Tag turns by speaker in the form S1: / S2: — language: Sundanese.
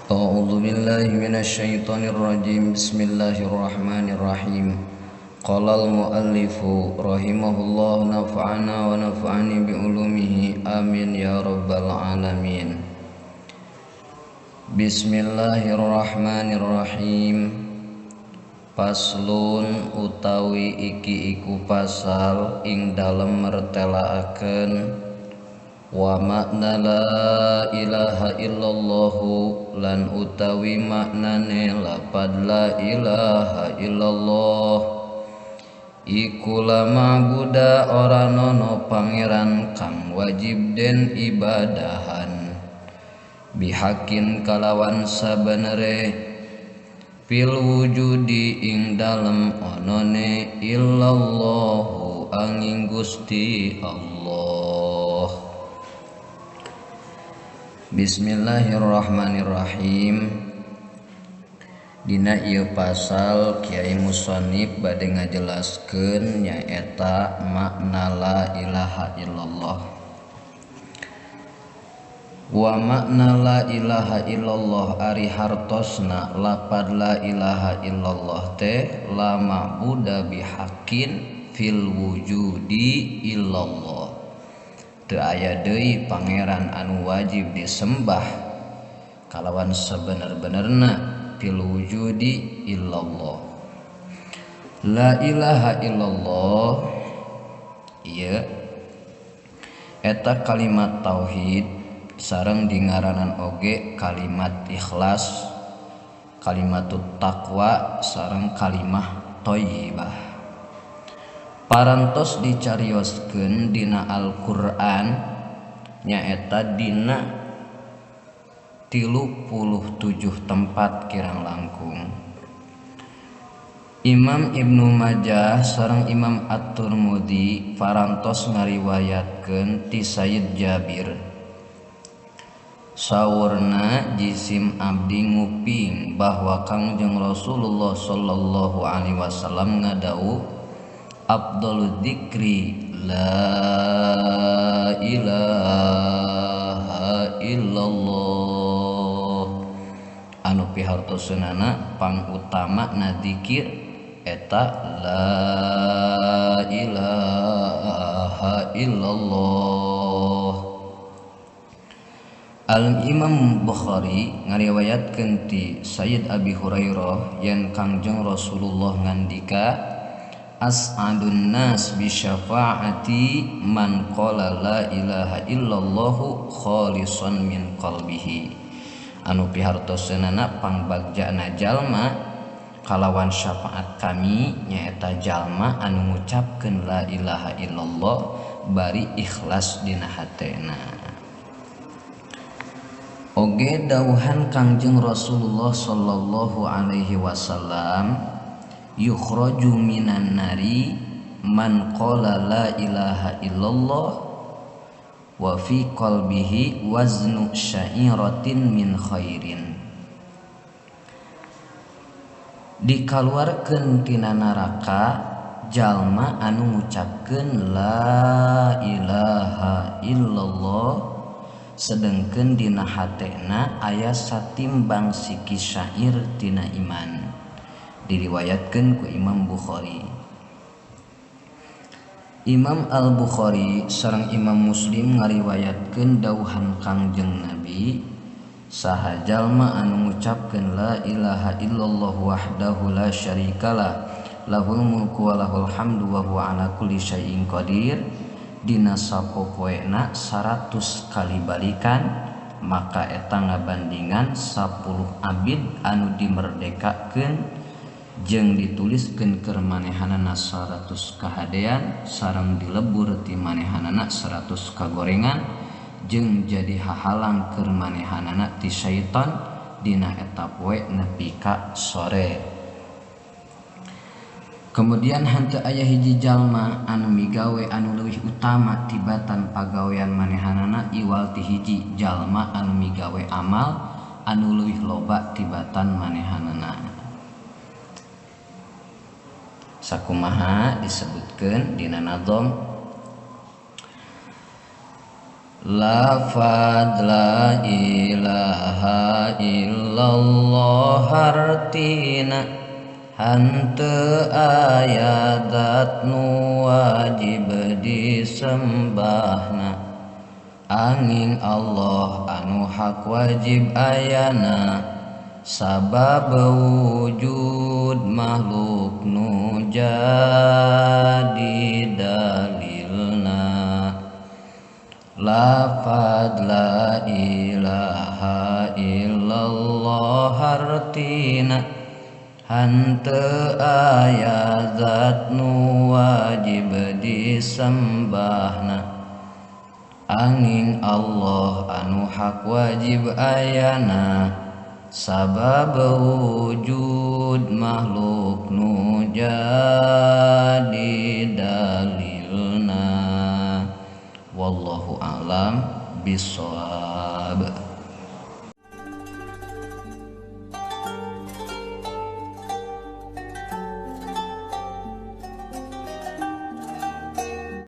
S1: A'udzu billahi minasyaitonir rajim. Bismillahirrahmanirrahim. Qala al-muallifu rahimahullah nafa'ana wa nafa'ani bi ulumihi amin ya rabbal alamin. Bismillahirrahmanirrahim. Paslon utawi iki iku pasal ing dalem mertelaaken wa makna la ilaha illallahu lan utawi maknane lapad la ilaha illallah iku la ma'buda ora nono pangeran kang wajib den ibadahan bihakin kalawan sabenere fil wujudi ing dalem onone illallahu angin Gusti Allah. Bismillahirrahmanirrahim. Dina ieu pasal Kiai Musonif bade ngajelaskeun nyaeta makna la ilaha illallah. Wa makna la ilaha illallah ari hartosna lapad la ilaha illallah teh la ma'buda bihaqqin fil wujudi illallah. Teu aya deui pangeran anu wajib disembah kalawan sabener-benerna fil wujudi illallah. La ilaha illallah ieu eta kalimat tauhid sareng dingaranan oge kalimat ikhlas, kalimatut taqwa sareng kalimah thayyibah. Parantos dicarioskeun dina Al-Qur'an nyaeta dina 37 tempat kirang langkung. Imam Ibnu Majah sareng Imam At-Tirmidzi parantos ngariwayatkeun ti Sayyid Jabir. Saurna jisim abdi nguping bahwa Kangjeng Rasulullah sallallahu alaihi wasallam ngadawuh afdalu dzikri la ilaha illallah. Anu pihartoseunana pangutama na dzikir eta la ilaha illallah. Al Imam Bukhari ngariwayatkeun ti Sayyid Abi Hurairah yen Kangjeng Rasulullah ngandika as'adun nas bi syafaati man qala la ilaha illallahu khalisan min qalbihi. Anu pihartoseunana pangbagjana jalma kalawan syafaat kami nyaeta jalma anu ngucapkeun la ilaha illallah bari ikhlas dina hatena. Oge dawuhan Kangjeng Rasulullah sallallahu alaihi wasallam yukhraju minan nari man qala la ilaha illallah wa fi qalbihi waznu sya'iratin min khairin. Dikaluarkeun tina neraka jalma anu ngucapkeun la ilaha illallah sedengkeun dina hatena aya satimbang siki syair tina iman. Diriwayatkeun ku Imam Bukhari. Imam Al-Bukhari sareng Imam Muslim ngariwayatkeun dawuhan Kangjeng Nabi saha jalma anu ngucapkeun la ilaha illallah wahdahu la syarikalah lahul mulku wa lahul hamdu wa huwa ala kulli syai'in qadir dina sapopoena 100 kali balikan maka eta ngabandingan 10 abid anu dimerdekakeun jeung dituliskeun keur manehanana 100 kahadean sareng dilebur ti manehanana 100 kagorengan jeung jadi hahalang keur manehanana ti syaitan dina eta poe nepi ka sore. Kemudian henteu aya hiji jalma anu migawe anu leuwih utama tibatan pagawean manehanana iwal ti hiji jalma anu migawe amal anu leuwih loba tibatan manehanana. Sakumaha disebutkeun dina nazom Lafadz la ilaha illallah hartina henteu aya zat nu wajib disembahna angin Allah anu hak wajib ayana sabab wujud makhluk nu jadi dalilna. Lafadz la ilaha illallah hartina henteu aya zat nu wajib disembahna angin Allah anu hak wajib ayana sabab wujud makhluk nu jadi dalilna. Wallahu a'lam bissawab.